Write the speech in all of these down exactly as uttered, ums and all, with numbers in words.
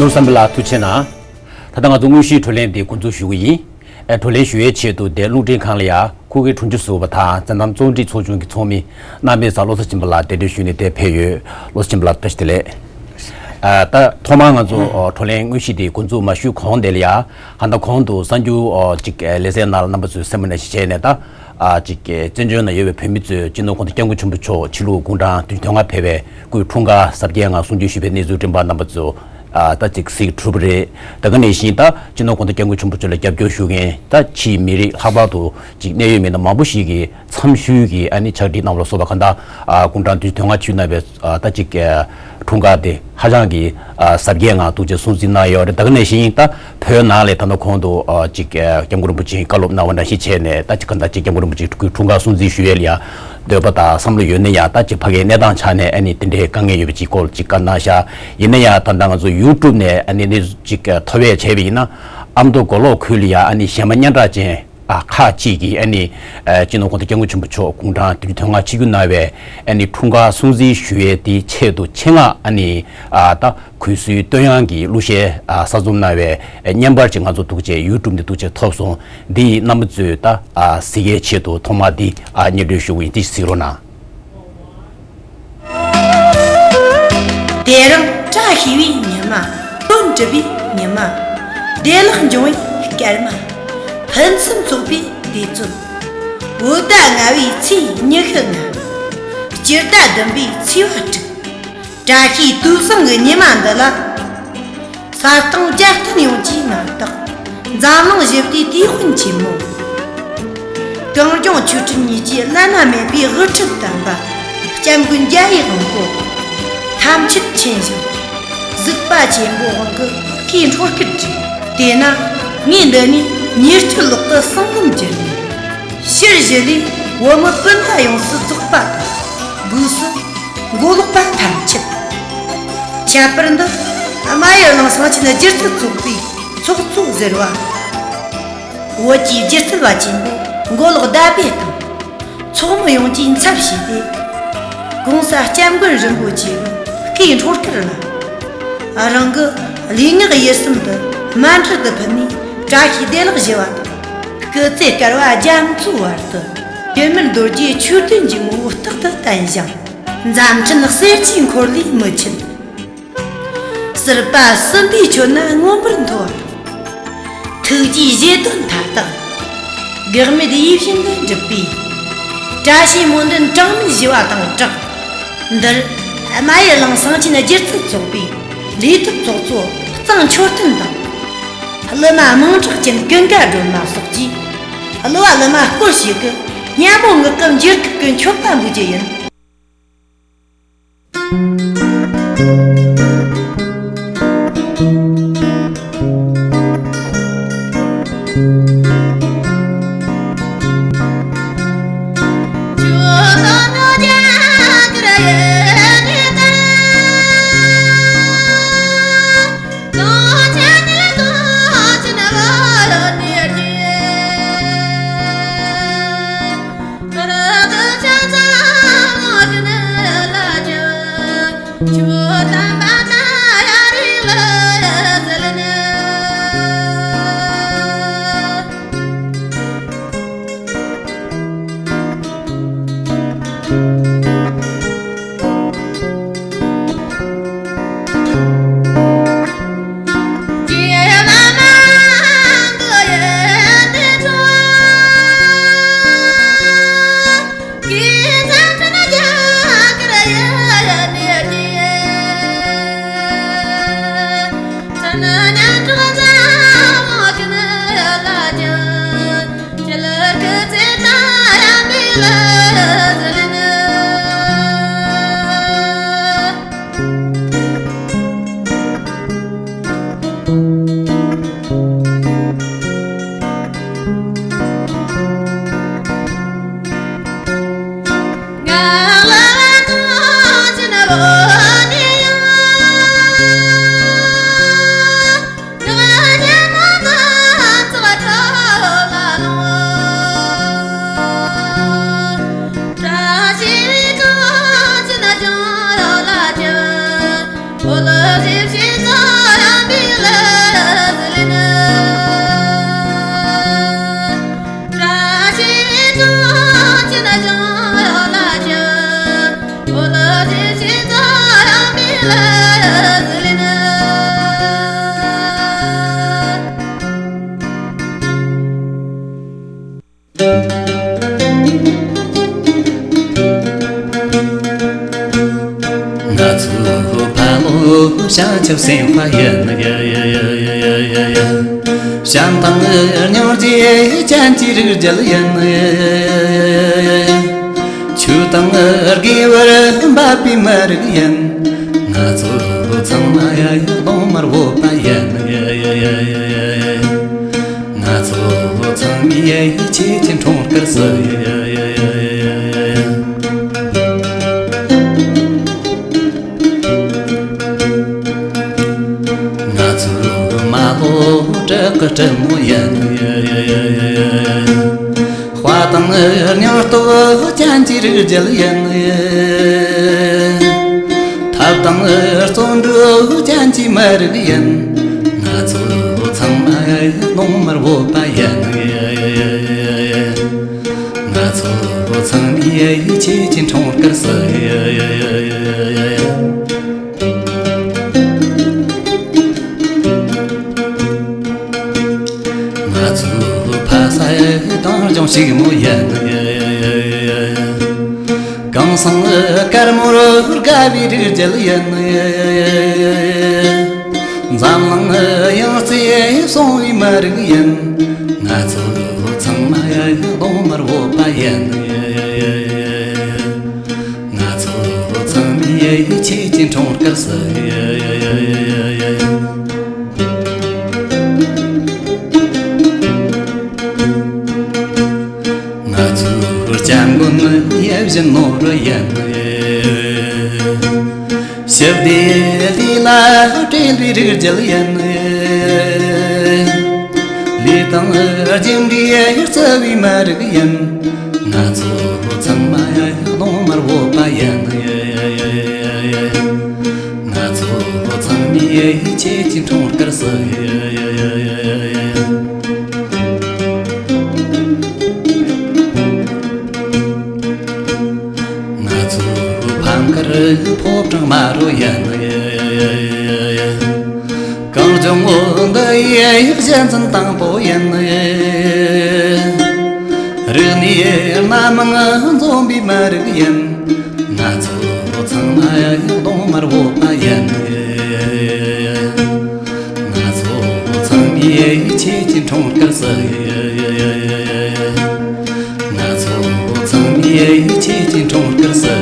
ནོར་བསམ་འཕེལ་ལགས་ཐུགས་རྗེ་ཆེ་གནང་། ད་ལྟ་ང་ཚོ་དངོས་གཞིའི་བགྲོ་གླེང་འདི་འགོ་འཛུགས་ཞུ་གི་ཡིན། ཨེ། བགྲོ་གླེང་ཞུ་ཡའི་ཆེད་དུ་འདིར་རླུང་འཕྲིན་ཁང་ལ་ཡ་ཁུག་ཀི་དྲུང་ཆེ་ཟུར་པ་དང་འཛིན་རིམ་རྩོམ་སྒྲིག་ཚོགས་ཆུང་གི་ཚོགས་མི་རྣམ་པས་ས་བློ་བཟང་སྦྱིན་པ་ལགས་གདན་འདྲེན་ཞུས་ནས་འདིར་ཕེབས་ཡོད། བློ་བཟང་སྦྱིན་པ་ལགས་བཀྲ་ཤིས་བདེ་ལེགས། ཨ། ད་ཐོག་མར་ང་ཚོ་ཨོ་བགྲོ་གླེང་དངོས་གཞི་འདི་འགོ་འཛུགས་མ་ཞུས་གོང་དེ་ལ་ཡ། ཧ་ད་གོང་དུ་གསར་འགྱུར་ཨོ་ཅིག་ཨེ་ལེ་ཚན་ནང་ལ་རྣམ་པ་ཚོས་གསན་པ་ནང་བཞིན་བྱས་ནས། ད་ཨ་ཅིག་ཨེ་བཙན་བྱོལ་ནང་ཡོད་པའི་བོད་མི་ཚོས་སྤྱི་ནོར་གོང་ས་སྐྱབས་མགོན་ཆེན་པོ་མཆོག་ཕྱི་ལུགས་དགུང་གྲངས་བདུན་ཅུ་དོན་ལྔ་ཕེབས་པའི་སྐུའི་འཁྲུངས་སྐར་གཟབ་རྒྱས་ངང་སྲུང་བརྩི་ཞུས་པའི་གནས་ཚུལ་བཀྲམ་པ་རྣམ་པ་ཚོ། ཨ། ད་ཅིག་གཟིགས་གྲུབ་པ་རེད། དེ་ག་ནང་བཞིན་ད་སྤྱི་ནོར་གོང་ས་སྐྱབས་མགོན་ཆེན་པོ་མཆོག་ལ་རྒྱབ་སྐྱོར་ཞུ་མཁན་ད་ཕྱིའི་མི་རིགས་ལྷག་པར་དུ་ཅིག་གནད་ཡོད་མི་སྣ་མང་པོ་ཞིག་གིས་འཚམས་ཞུའི་གི་ཨ་ནི་ཕྱག་བྲིས་གནང་བ་ལ་སོགས་པ་གང་ལྟར། ཨ། དགུང་གྲངས་བདུན་ཅུ་དོན་ལྔ་ཕྱིན་གནང་བའི་ཨ་ད་ཅིག་ཨ་འཁྲུངས་སྐར་དེ་ཧ་ཅང་གི་ཨ་གཟབ་རྒྱས་ངང་ཐུགས་རྗེ་སྲུང་བརྩི་གནང་ཡོད་རེད། དེ་ག་ནང་བཞིན་ད་བོད་ནང་ལ་ད་ལྟ་གོང་དུ་ཨ་ཅིག་ཨ་སྐྱབས་མགོན་རིན་པོ་ཆེས་བཀའ་སློབ་གནང་བ་ནང་བཞིན་བྱས་ནས། ད་ཅིག་གང་ལྟར་ཅིག་སྐྱབས་མགོན་རིན་པོ་ཆེའི་སྐུའི་འཁྲུངས་སྐར་སྲུང་བརྩི་ཞུ་ཡས་ལ་ཡ་འདོད་པ་དང་བསམ་བློ་ཡོད་ན་ཡང་། ད་ཅིག་ཕ་གིའི་གནས་སྟངས་ཆ་ནས་ཨ་ནི་དེ་འདྲའི་དཀའ་ངལ་ཡོད་པ་ཅིག་སྐོར་ཅིག་བཀའ་གནང་ཤག་ཡིན་ན་ཡང་ད་ལྟ་ང་ཚོ་ཡུ་ཊུབ་ནས་ཨ་ནི་གནས་ཚུལ་ཅིག་ཐོབ་ཡས་བྱས་པ་ཡིན་ན། ཨ་མདོ་མགོ་ལོག་ཁུལ་ལ་ཡ་ཨ་ནི་གཞས་མ་སྙན་གྲགས་ཅན་ཨ་ཁག་ཅིག་གིས་ཨ་ནི་ཨ་སྤྱི་ནོར་གོང་ས་སྐྱབས་མགོན་ཆེན་པོ་མཆོག་དགུང་གྲངས་བདུན་ཅུ་དོན་ལྔ་ཆིབས་བསྒྱུར་གནང་བའི་ཨ་ནི་འཁྲུངས་སྐར་སྲུང་བརྩི་ཞུ་ཡས་དེའི་ཆེད་དུ་ཆེད་མངགས་ཨ་ནི་ཨ་ད་གུས་བསུའི་བསྟོད་དབྱངས་ཀྱི་གླུ་གཞས་ཨ་གསར་རྩོམ་གནང་བའི་བརྙན་པར་ཅིག་ང་ཚོ་འདུག་བྱས་ཡུ་ཊུབ་ནས་འདུག་བྱས་ཐོབ་སོང་། འདི་རྣམ་པ་ཚོས་ད་ཨ་གཟིགས་ཡས་ཆེད་དུ་ཐོག་མར་འདི་ཨ་སྙན་སྒྲོན་ཞུ་གི་ཡིན། འདི་གཟིགས་རོགས་གནང་། དེ་རིང་བཀྲ་ཤིས་པའི་ཉི་མ། དོན་གྲུབ་པའི་ཉི་མ། བདེ་བླག་འབྱུང་བའི་སྐར་མ། ཕུན་སུམ་ཚོགས་པའི་དུས་ཚོད། བོད་ཟླ་ལྔ་པའི་ཚེས་ཉི་ཤུ་ལྔ། སྤྱི་ཟླ་བདུན་པའི་ཚེས་པ་དྲུག། བཀྲ་ཤིས་དུས་བཟང་གི་ཉི་མ་འདི་ལ། ས་སྟེང་རྒྱལ་བསྟན་ཡོངས་ཀྱིས་མ་བརྟགས། འཛམ་གླིང་ཞི་བདེའི་དུས་དཔོན་ཆེན་མོ། གངས་ལྗོངས་ཆོས་ཁྲིམས་གཉིས་ཀྱི་བླ་ན་མེད་པའི་དབུ་ཁྲིད་དམ་པ། སྐྱབས་མགོན་རྒྱལ་བའི་དབང་པོ། ཐམས་ཅད་མཁྱེན་ཞིང་གཟིགས་པ་ཆེན་པོའི་དབང་གི་བཀའི་འཁྲུངས་སྐར་བྲིས། དེས་ན་ངས་འདི་ནས་ཉེར་སྤྱོད་ལོག་ཏུ་གསང་ལམ་བསྒྱུར་ནས། ཕྱིར་གཞི་ལས་བོད་མི་སྤུན་ཟླ་ཡོངས་སུ་རྫོགས་པ་དང་། སྒོས་སུ་མགོ་ལོག་པ་ཐམས་ཅད། ཁྱད་པར་འདི་རྨ་ཡུལ་གླིང་ཟིང་ཆེན་སྒྱུ་རྩལ་ཚོགས་པའི་ཚོགས་གཙོ་ཟུར་པ། བོད་ཀྱི་སྒྱུ་རྩལ་བ་ཆེན་པོ་མགོ་ལོག་ཟླ་བྷེ་དང་། ཚོགས་མི་ཡོངས་ཀྱིས་འཚམས་ཞུས་ཏེ། གོང་ས་སྐྱབས་མགོན་རིན་པོ་ཆེའི་བཀའི་འཁྲུངས་སྐར་ལ། རང་གི་ལུས་ངག་ཡིད་གསུམ་དུ་མཎྜལ་དུ་ཕུལ་ནས། བཀྲ་ཤིས་བདེ་ལེགས་ཞུ་བ་དང་། སྐུ་ཚེ་བསྐལ་པ་རྒྱ་མཚོའི་བར་དུ། ཡུན་མར་རྡོ་རྗེ་ཆོས་ལྡན་གྱི་ངོ་བོ་རྟག་ཏུ་བརྟན་ཞིང་། མཛད་འཕྲིན་གསེར་གྱི་འཁོར་ལོས་མི་ཆད། ཟུར་པ་གསུམ་པའི་ཁྱོན་ནས་མངོན་པར་མཐོ་བ་དང་། ཐུགས་ཀྱི་བཞེད་དོན་མཐའ་དག་འགག་མེད་ཡིད་བཞིན་དུ་འགྲུབ་པའི། བཀྲ་ཤིས་སྨོན་འདུན་གྲངས་མེད་ཞུ་བ་དང་སྦྲགས། འདིར་རྨ་ཡུལ་གླིང་ཟིང་ཆེན་སྒྱུ་རྩལ་ཚོགས་པའི་ལས་ཐོག་ཚོགས་གཙོ་གཙང་མཆོད་རྟེན་དང་། གླུ་མ་མིང་གྲགས་ཅན་ཀུན་དགའ་སྒྲོལ་མ་སོགས་ཀྱིས། གླུ་བ་གླུ་མ་སྐོར་ཞིག་གི་སྙན་མོ་ངག་གི་འགྱུར་ཁུག་གི་མཆོད་པ་འབུལ་རྒྱུ་ཡིན། ང་ཚོ་ཕ་ལོ་བྱང་ཆུབ་སེམས་དཔའ་ཡིན། བྱམས་དང་སྙིང་རྗེ་ཅན་གྱི་རིགས་རྒྱུད་ཡིན། ཆོས་དང་དགེ་བར་འབད་པའི་མི་རིགས་ཡིན། ང་ཚོ་ཚང་མ་ཡ་ཡ་གདོང་དམར་བོད་པ་ཡིན། ང་ཚོ་ཚང་མས་ཡ་ཡ་ཆོས་ཀྱི་འཁྲུངས་སྐར་བསུ། ང་ཚོའི་མ་ལོ་བྲག་གི་སྲིན་མོ་ཡིན། དཔའ་དང་སྙིང་སྟོབས་ཅན་གྱི་རིགས་རྒྱུད་ཡིན། ཐབས་དང་བརྩོན་འགྲུས་ཅན་གྱི་མི་རིགས་ཡིན། ང་ཚོ་ཚང་མ་གདོང་དམར་བོད་པ་ཡིན། ང་ཚོ་ཚང་མས་ཡ་ཡ་ཆོས་ཀྱི་འཁྲུངས་སྐར་བསུ། ང་ཚོའི་ཕ་ས་གངས་ལྗོངས་ཕྱུག་མོ་ཡིན། གངས་སེང་དཀར་མོར་དགའ་བའི་རིགས་རྒྱུད་ཡིན། འཛམ་གླིང་ཡང་རྩེ་སོང་བའི་མི་རིགས་ཡིན། ང་ཚོ་ཚང་མ་ཡ་ཡ་གདོང་དམར་བོད་པ་ཡིན། ང་ཚོ་ཚང་མས་ཡ་ཡ་ཆོས་ཀྱི་འཁྲུངས་སྐར་བསུ། ང་ཚོའི་སྐྱབས་མགོན་ཡིད་བཞིན་ནོར་བུ་ཡིན། ཞི་བདེ་ལས་ལ་བྲེལ་བའི་རིགས་རྒྱུད་ཡིན། ལས་དང་རྒྱུ་འབྲས་བརྩི་བའི་མི་རིགས་ཡིན། ང་ཚོ་ཚང་མ་གདོང་དམར་བོད་པ་ཡིན། ང་ཚོ་ཚང་མས་ཡ་ཡ་ཆོས་ཀྱི་འཁྲུངས་སྐར་བསུ། ང་ཚོའི་ཕམ་ཁར་ཕོ་བྲང་དམར་རོ་ཡིན། གངས་ལྗོངས་འདི་ཡི་གཞི་འཛིན་དང་པོ་ཡིན། རིག་གནས་སྣ་མང་འཛོམས་པའི་མི་རིགས་ཡིན། ང་ཚོ་ཚང་མ་ཡ་གདོང་དམར་བོད་པ་ཡིན། ང་ཚོ་ཚང་མས་ཡ་ཡ་ཆོས་ཀྱི་འཁྲུངས་སྐར་བསུ། ང་ཚོ་ཚང་མས་ཡ་ཡ་ཆོས་ཀྱི་འཁྲུངས་སྐར་བསུ།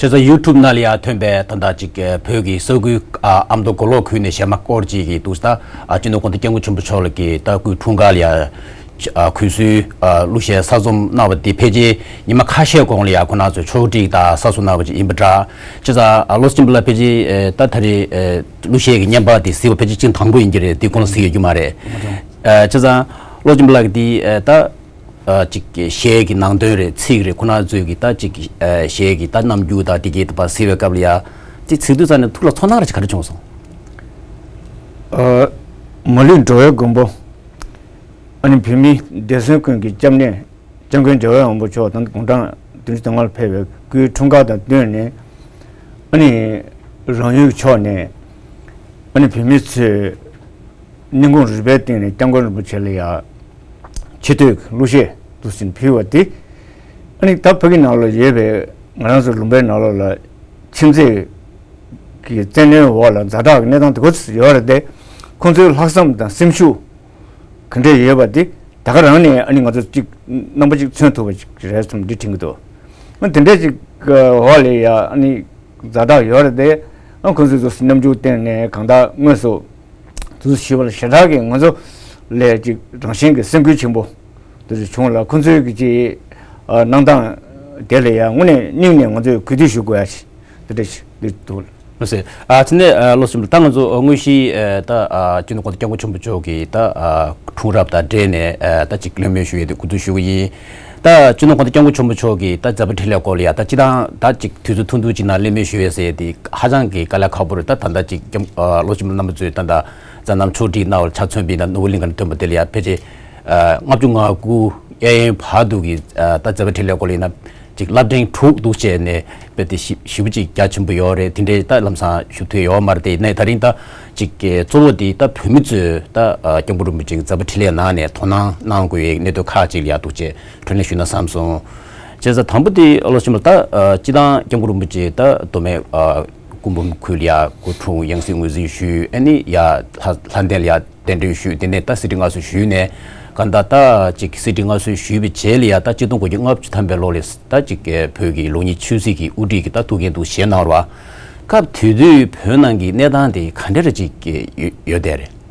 ཁྱེད་ཚོ་ཡུ་ཊུབ་ནང་ལ་ཡ་ཐོན་པའི་ད་ལྟ་ཅིག་བོད་ཀྱི་ས་ཁུལ་ཨ་ཨ་མདོ་མགོ་ལོག་ཁུལ་ནས་གཞས་མ་སྐོར་ཅིག་གིས་འདུག་ད་ཨ་སྤྱི་ནོར་གོང་ས་སྐྱབས་མགོན་ཆེན་པོ་མཆོག་ལ་གི་ད་སྐུའི་འཁྲུངས་སྐར་ལ་ཡ་ཨ་གུས་བསུའི་ཨ་གླུ་གཞས་གསར་རྩོམ་གནང་བ་དེ་ཕལ་ཆེར་ཉི་མ་ཁ་ཤས་གོང་ལ་ཡ་ཁོ་རང་ཚོས་ཕྱོགས་སྒྲིག་དང་གསར་བཟོ་གནང་བ་ཅིག་ཡིན་པ་འདྲ། བྱས་ཙང་ཨ་བློ་སེང་བློ་ལགས་ཕལ་ཆེར་ཨེ་ད་ད་རེས་ཨེ་གླུ་གཞས་ཀྱི་བརྙན་པར་དེ་གཟིགས་པ་ཕལ་ཆེར་ཅིག་དང་པོ་ཡིན་གྱི་རེད། དེ་ཁོ་ན་གཟིགས་ཡོད་རྒྱུ་མ་རེད། ཨེ་བྱས་ཙང་བློ་སེང་བློ་ལགས་ཀྱིས་དེ་ཨེ་ད་ཨ་ཅིག་གཞས་ཀྱི་ནང་དོན་རེད། ཚིག་རེད། ཁོ་ན་ཚོས་ཀྱི་ད་ཅིག་ཨ་གཞས་ཀྱི་ད་རྣམ་འགྱུར་དང་དེ་གའི་ད་པར་གཟིགས་པའི་སྐབས་ལ་ཡ་དེ་གཟིགས་དུས་ཙམ་ནས་ཐུགས་ལ་ཚོར་སྣང་རེ་ག་རེ་བྱུང་སོང་། ཨ་མ་ལུས་འགྲོ་བའི་མགོན་པོ། ཨ་ནི་བོད་མི་འདས་གསོན་ཀུན་གྱི་སྐྱབས་གནས་སྐྱབས་མགོན་རྒྱལ་བ་དབང་པོ་མཆོག་དང་དགུང་གྲངས་བདུན་ཅུ་དོན་ལྔར་ཕེབས་པའི་སྐུའི་འཁྲུངས་སྐར་དང་བསྟུན་ནས། ཨ་ནི་རང་ཡུལ་ཕྱོགས་ནས་ཨ་ནི་བོད་མི་ཚོས་སྙིང་ཁུང་རུས་པའི་གཏིང་ནས་སྐྱབས་མགོན་རིན་པོ་ཆེ་ལ་ཡ་ཆེ་བསྟོད་ཀྱི་གླུ་གཞས་འདུག་སེ་ཕུལ་བ་དེ། ཨ་ནི་ད་ཕ་གི་ནང་ལ་ཡོད་པའི་ང་རང་ཚོ་ལུང་པའི་ནང་ལོགས་ལ་ཁྱིམ་མཚེས་ཀྱི་བཙན་གནོན་འོག་ལ་ཛ་དྲག་གི་གནས་སྟངས་དེ་ག་ཚོད་ཡོད་རེད་དེ། ཁོང་ཚོའི་ལྷག་བསམ་དང་སེམས་ཤུགས་ག་འདྲས་ཡོད་པ་དེ་ད་ག་རང་ནས་ཨ་ནི་ང་ཚོ་གཅིག་རྣམ་པ་གཅིག་མཚོན་ཐུབ་པ་ཅིག་རེད་བསམ་འདི་དྲན་གྱི་འདུག་ཨ་དེ་འདྲས་ཅིག་འོག་ལ་ཡ་ཨ་ནི་ཛ་དྲག་ཡོད་རེད་དེ། ཨ་ཁོང་ཚོས་ཚོ་རྣམ་འགྱུར་བསྟན་ནས་གང་ལྟར་དངོས་སུ་དུ་ཞུས་པ་ལ་ཞེ་དྲག་གི་ང་ཚོ་ལས་ཅིག་རང་བཞིན་གྱི་སེམས་འགུལ་ཆེན་པོ་དེ་ཚོ་བྱུང་ལ། ཁོང་ཚོའི་གི་ཅིག་ཨ་གནང་སྟངས་དེ་ལ་ཡང་དངོས་གནས་སྙིང་ནས་ང་ཚོས་གུས་འདུད་ཞུ་དགོས་ཡ་ཞིག་དེ་འདྲ་ཞིག་འདུག་ལགས་སེ། ཨ་དེ་ནས་ཨ་བློ་སེང་ད་ང་ཚོ་དངོས་གཞི་ཨ་ད་ཨ་སྤྱི་ནོར་གོང་ས་སྐྱབས་མགོན་ཆེན་པོ་མཆོག་གི་ད་ཨ་འཁྲུངས་རབས་དང་འབྲེལ་ནས་ཨ་ད་ཅིག་གླེང་མོལ་ཞུ་ཡས་དེ་གུས་འདུད་ཞུ་གི་ཡིན། ད་སྤྱི་ནོར་གོང་ས་སྐྱབས་མགོན་ཆེན་པོ་མཆོག་གིས་ད་མཛད་པ་འཕྲིན་ལས་སྐོར་ལ་ཡ་ད་སྤྱི་བཏང་ད་ཅིག་དུས་ཚོད་ཐུང་ཐུང་ཅིག་ནང་གླེང་མོལ་ཞུ་ཡས་ཟེར་ཡས་དེ་ཧ་ཅང་གི་དཀའ་ལས་ཁག་པོ་རེད། ད་ད་ལྟ་ཅིག་སྐྱབས་ཨ་བློ་སེང་རྣམ་པ་ཚོས་ད་ད་མཛད་རྣམ་ཕྱོགས་སྒྲིག་གནང་བ་ལ་ཆ་མཚོན་པ་ཡིན་ན་ནོར་བུ་གླིང་ག་ནས་ཐོན་པ་དེ་ལ་ཡ་ཕལ་ཆེར་ཨ་ལྔ་བཅུ་ང་དགུ་གཡས་གཡོན་བར་དུ་གི་ཨ་ད་མཛད་པ་འཕྲིན་ལས་སྐོར་ལ་ཡིན་ན། རླབས་ཕྲེང་དྲུག་འདུག་བྱས་ནས་དཔེ་དེ་ཞིབ་ཞིབ་པོ་ཅིག་རྒྱ་ཆེན་པོ་ཡོད་རེད། དེ་འདྲའི་ད་ལམ་སང་ཞུ་ཐུབ་ཡོད་མ་རེད། དེ་ནས་ད་རིང་ད་ཅིག་གི་གཙོ་བོ་དེ་ད་བོད་མི་ཚོས་ད་སྐྱབས་མགོན་རིན་པོ་ཆེ་གི་མཛད་པ་འཕྲིན་ལས་ནང་ནས་དོ་སྣང་གནང་དགོས་ཡའི་གནད་དོན་ཁག་ཅིག་ལ་ཡ་འདུག་བྱས་འཕྲོས་ལན་ཞུས་ན་བསམ་སོང་། བྱས་ཙང་དང་པོ་དེ་ཨ་ལོ་ཤི་མ་ད་སྤྱི་བཏང་སྐྱབས་མགོན་རིན་པོ་ཆེ་ད་མདོ་སྨད་སྐུ་འབུམ་ཁུལ་ལ་ཡ་སྐུ་འཁྲུངས་ཡང་སྲིད་ངོས་འཛིན་ཞུས། ཨ་ནི་ཡ་ལྷ་ལྷ་ལྡན་ལ་ཡ་གདན་འདྲེན་ཞུས། དེ་ནས་ད་གསེར་ཁྲི་མངའ་གསོལ་ཞུས་ནས་གང་ལྟར་ད་ཅིག་གསེར་ཁྲི་མངའ་གསོལ་ཞུས་པའི་རྗེས་ལ་ཡ་ད་ཆིག་སྟོང་དགུ་བརྒྱ་ལྔ་བཅུ་ཐམ་པའི་ལོ་ལ་ད་ཅིག་བོད་ཀྱི་ལོ་གཉིས་ཆོས་སྲིད་ཀྱི་དབུ་ཁྲིད་ཀྱི་ད་ཐུགས་འགན་དུ་བཞེས་གནང་བ། སྐབས་དེ་དུས་བོད་ནང་གི་གནས་སྟངས་དེ་ག་འདྲ་རེ་ཅིག་ཡོད་ཡོད་དེ་རེད།